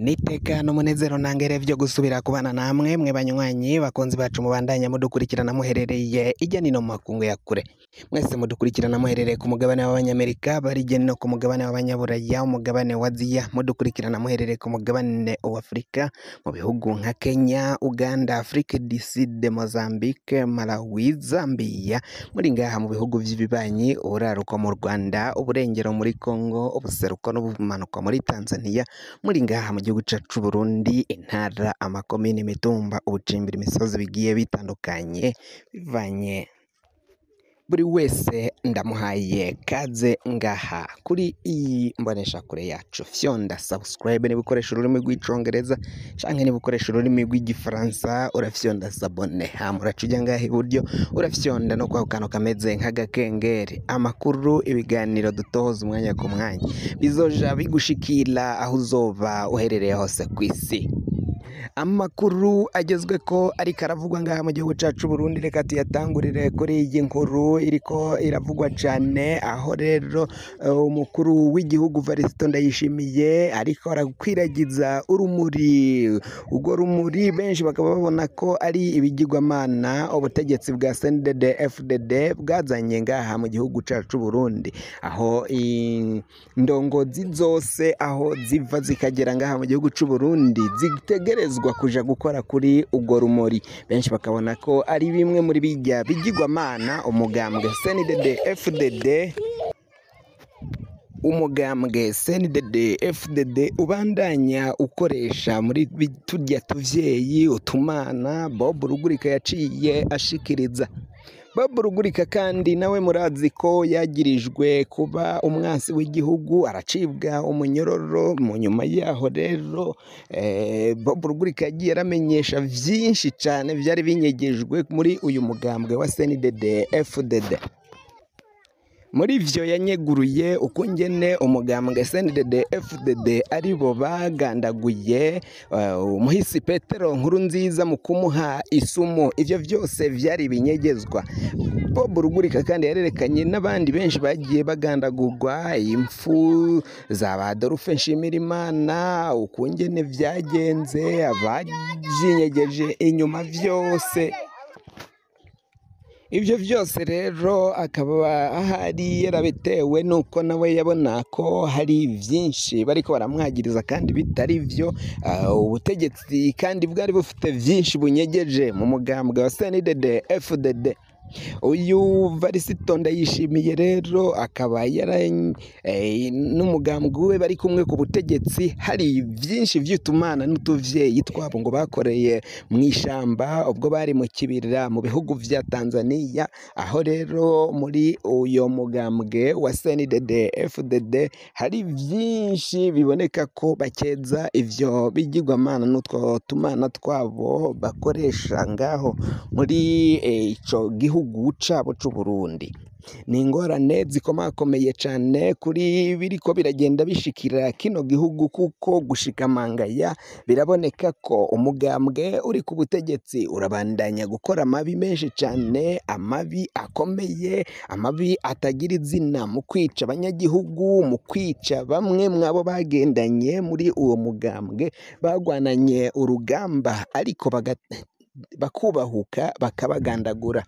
Niteka n'umunezero ntangere vyo gusubira kubana namwe mwe banywanyi bakunzi bacu mubandanya mudukurikirana muherereye irya nino mu makungu ya kure. Mwese mudukurikirana muherereye ku mugabane w'Abanyamerika, bari hirya no ku mugabane w'Abanyaburaya, umugabane wa Aziya, mudukurikirana muherereye ku mugabane wa Afurika mu bihugu nka Kenya, Uganda, Afrique du Sud, Mozambique, Malawi, Zambia, muri ngaha mu bihugu vy'ibibanyi, uburaruko mu Rwanda, uburengero muri Congo, ubuseruko n'ubumanuko muri Tanzania, muri ngaha mu gihugu cacu Burundi, intara, amakomine, imitumba, ubucimbiri, imisozi bigiye bitandukanye bivanye buri wese ndamuhaye kaze ngaha kuri iyi mboneshakure yacu. Fyonda subscribe niba ukoresha ururimi rw'icongereza canke niba ukoresha ururimi rw'igifaransa urafyonda s'abonner, hama uraca uja ngaha iburyo urafyonda no kwako kantu kameze nk'agakengeri. Amakuru, ibiganiro dutoza umwanya ku mwanya bizoja bigushikira aho uzoba uherereye hose kw'isi. Amakuru agezweko ariko aravugwa ngaha mu gihugu cacu Burundi, reka tuyatangurire kuri iyi nkuru iriko iravugwa cane, aho rero umukuru w'igihugu Varisito Ndayishimiye ariko arakwiragiza urumuri. Urwo rumuri benshi bakaba babona ko ari ibigirwamana ubutegetsi bwa CNDD FDD bwazanye ngaha mu gihugu cacu Burundi, aho indongozi zose aho ziva zikagera ngaha mu gihugu c'u Burundi zitegerezwa kuja gukora kuri urwo rumuri. Benshi bakabona ko ari bimwe muri bijya bigirwamana umugambwe CNDD FDD umugambwe CNDD FDD ubandanya ukoresha muri turya tuvyeyi utumana Bob Rugurika yaciye ashikiriza. Bob Rugurika kandi nawe murazi ko yagirijwe kuba umwansi w'igihugu, aracibwa umunyororo. Mu nyuma yaho rero Bob Rugurika yagiye aramenyesha vyinshi cane vyari binyegejwe muri uyu mugambwe wa CNDD FDD. Muri vyo yanyeguruye ukungene umugambwe CNDD FDD aribo bagandaguye umuhisi Petero Nkurunziza mu kumuha isumu. Ivyo vyose vyari ibinyegezwa. Bob Rugurika kandi yarerekanye n'abandi benshi bagiye bagandagurwa, impfu za ba Adolphe Nshimirimana, ukungene vyagenze, abavyinyegeje inyuma vyose. Ivyo vyose rero akaba ahari yarabitewe nuko nawe yabona ko hari vyinshi bariko baramwagiriza kandi bitari vyo. Ubutegetsi kandi bwari bufite vyinshi bunyegeje mu mugambwe wa CNDD FDD. Uyu Varisito Ndayishimiye rero akaba yara n'umugambwe we bari kumwe ku butegetsi, hari vyinshi vy'utumana n'utuvyeyi twabo ngo bakoreye mw'ishamba ubwo bari mu kibira mu bihugu vya Tanzania, aho rero muri uyo mugambwe wa CNDD FDD hari vyinshi biboneka ko bakeza ivyo bigirwamana n'utwo tumana twabo bakoresha ngaho muri ico gihugu cabo c'Uburundi. Ni ingorane zikomakomeye cane kuri biriko biragenda bishikira kino gihugu, kuko gushikamangaya biraboneka ko umugambwe uri ku butegetsi urabandanya gukora amabi menshi cane, amabi akomeye, amabi atagira izina, mu kwica abanyagihugu, mu kwica bamwe mwabo bagendanye muri uwo mugambwe bagwananye urugamba, ariko bakubahuka bakabagandagura.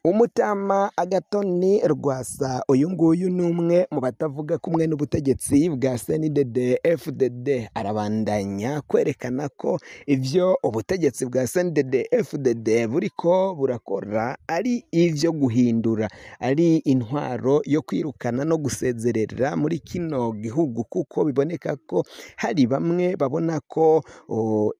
Umutama Agatoni Rwasa uyu nguyu ni umwe mu batavuga kumwe n'ubutegetsi bwa CNDD FDD, arabandanya kwerekana ko ivyo ubutegetsi bwa CNDD FDD buriko burakora ari ivyo guhindura, ari intwaro yo kwirukana no gusezerera muri kino gihugu, kuko biboneka ko hari bamwe babona ko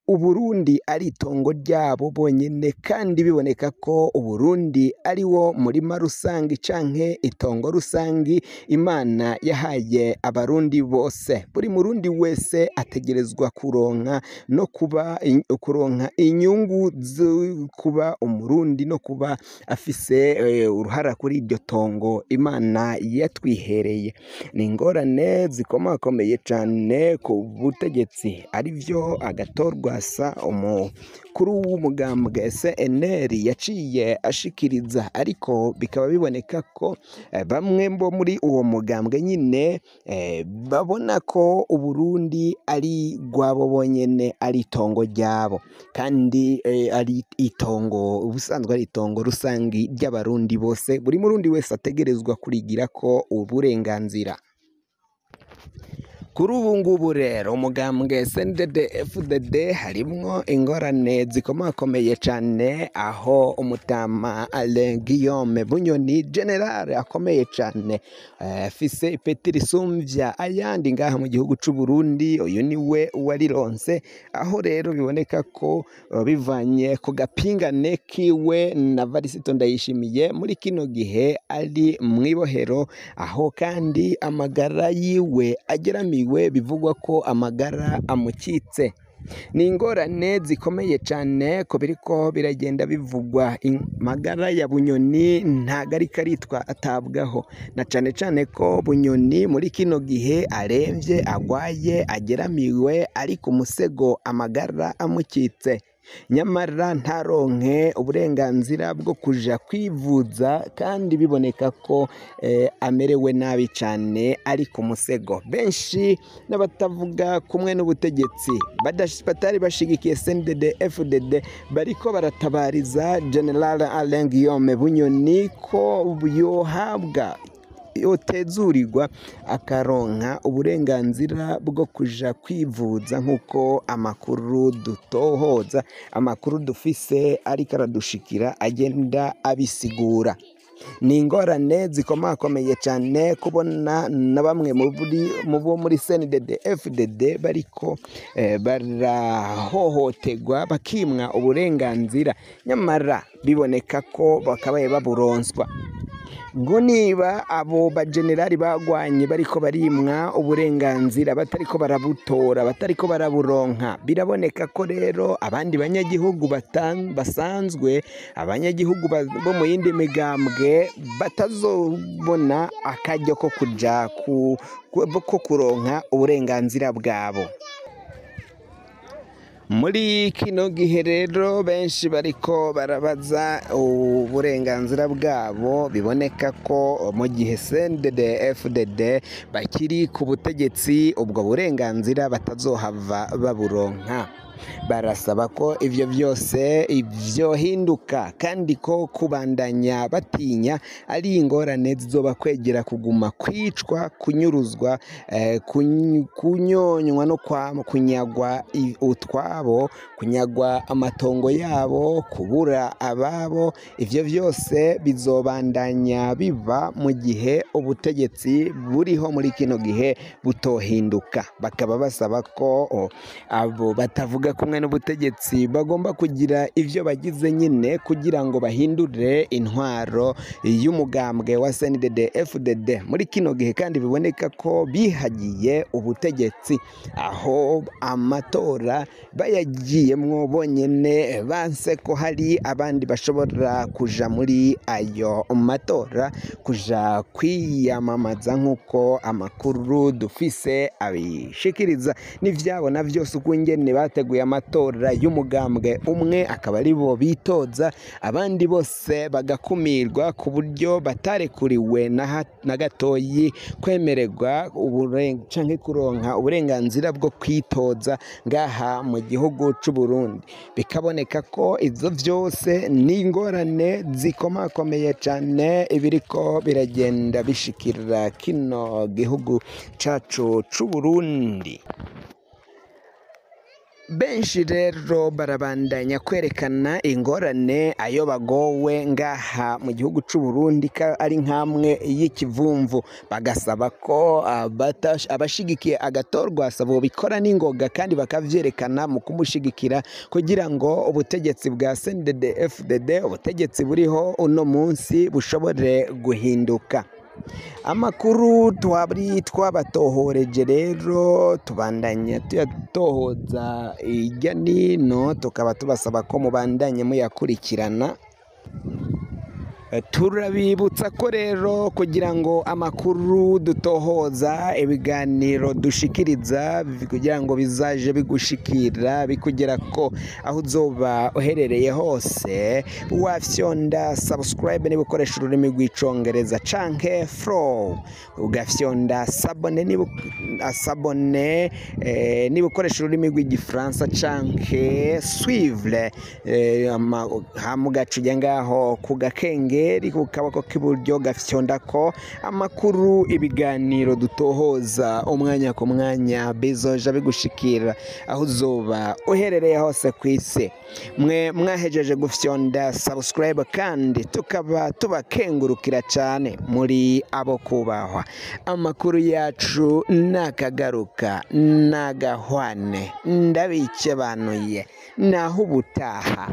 Uburundi ari itongo ryabo bonyene, kandi biboneka ko Uburundi ari wo murima rusangi canke itongo rusangi Imana yahaye abarundi bose. Buri murundi wese ategerezwa kuronka no kuba kuronka inyungu zo kuba umurundi no kuba afise uruhara kuri iryo tongo Imana yatwihereye. Ni ingorane zikomakomeye cane ku butegetsi, arivyo Agathon Rwasa umukuru w'umugambwe CNL yaciye ashikiriza. arabishikiriza, ariko bikaba biboneka ko bamwe bo muri uwo mugambwe nyine babona ko Uburundi ari rwabo bonyene, ari itongo ryabo, kandi ari itongo ubusanzwe ari itongo rusangi ry'abarundi bose, buri murundi wese ategerezwa kurigirako uburenganzira. Kuri ubu ngubu rero umugambwe CNDD FDD harimwo ingorane zikomakomeye cane, aho umutama Alain Guillaume Bunyoni general akomeye cane, afise ipeti risumvya ayandi ngaha mu gihugu c'u Burundi, uyu niwe warironse, aho rero biboneka ko bivanye ku gapingane kiwe na Varisito Ndayishimiye muri kino gihe ari mw'ibohero, aho kandi amagara yiwe ageramiwe, bivugwa ko amagara amukitse. Ni ingorane zikomeye cane ko biriko biragenda bivugwa. Amagara ya Bunyoni ntago ariko aritwa atabwaho, na cane cane ko Bunyoni muri kino gihe aremvye, agwaye, ageramiwe, ari ku musego, amagara amukitse, nyamara ntaronke uburenganzira bwo kuja kwivuza, kandi biboneka ko amerewe nabi cane, ari ku musego. Benshi n'abatavuga kumwe n'ubutegetsi batari bashigikiye CNDD FDD bariko baratabariza General Alain Guillaume Bunyoni ko yohabwa, yotezurirwa akaronka uburenganzira bwo kuja kwivuza, nk'uko amakuru dutohoza, amakuru dufise ariko aradushikira agenda abisigura. Ni ingorane zikomakomeye cane kubona na bamwe mu bo muri CNDD FDD bariko barahohoterwa, bakimwa uburenganzira, nyamara biboneka ko bakabaye baburonswa. Ngo niba abo bagenerali bagwanye bariko barimwa uburenganzira, batariko barabutora, batariko baraburonka, biraboneka ko rero abandi banyagihugu basanzwe, abanyagihugu bo mu yindi migambwe batazobona akaryo ko kuja ko kuronka uburenganzira bwabo. Muri kino gihe rero benshi bariko barabaza uburenganzira bwabo, biboneka ko mu gihe CNDD FDD bakiri ku butegetsi ubwo burenganzira batazohava baburonka. Barasaba ko ivyo vyose vyohinduka, kandi ko kubandanya batinya ari ingorane zizoba kwegera kuguma kwicwa, kunyuruzwa, kunyonywa no kunyagwa utwabo, kunyagwa amatongo yabo, kubura ababo. Ivyo vyose bizobandanya biba mu gihe ubutegetsi buriho muri kino gihe butohinduka. Bakaba basaba ko abo batavuga kumwe n'ubutegetsi bagomba kugira ivyo bagize nyine kugira ngo bahindure intwaro y'umugambwe wa CNDD FDD muri kino gihe, kandi biboneka ko bihagiye ubutegetsi, aho amatora bayagiyemwo bonyene, banse ko hari abandi bashobora kuja muri ayo matora, kuja kwiyamamaza, nk'uko amakuru dufise abishikiriza. N'ivyabona vyose ukungene bateguye amatora y'umugambwe umwe, akaba aribo bitoza, abandi bose bagakumirwa ku buryo batarekuriwe na gatoyi kwemererwa canke kuronka uburenganzira bwo kwitoza ngaha mu gihugu c'u Burundi. Bikaboneka ko ivyo vyose ni ingorane zikomakomeye cane ibiriko biragenda bishikira kino gihugu cacu c'u Burundi. Benshi rero barabandanya kwerekana ingorane ayo bagowe ngaha mu gihugu c'u Burundi, ka ari nkamwe y'ikivumvu, bagasaba ko abashigikiye agatorwa bobikora n'ingoga, kandi bakavyerekana mu kumushigikira, kugira ngo ubutegetsi bwa CNDD FDD, ubutegetsi buriho uno munsi, bushobore guhinduka. Amakuru twari twabatohoreje rero tubandanya tuyatohoza hirya nino, tukaba tubasaba ko mubandanye muyakurikirana. Turabibutsa ko rero kugira ngo amakuru dutohoza, ibiganiro dushikiriza, kugira ngo bizaje bigushikira bikugera ko aho uzoba uherereye hose, wafyonda subscribe niba ukoresha ururimi rw'icongereza, canke follow, ugafyonda s'abonner niba s'abonner niba ukoresha ururimi rw'igifaransa, canke suivre, hama ugaca ujya ngaho ku gakengeri ku kaboko k'iburyo, gafyonda ko amakuru, ibiganiro dutohoza umwanya ku mwanya bizoja bigushikira aho uzoba uherereye hose ku isi. Mwe mwahejeje gufyonda subscribe kandi tukaba tubakengurukira cyane, muri abo kubahwa. Amakuru yacu nakagaruka nagahwane, ndabikebanuye, naho ubutaha.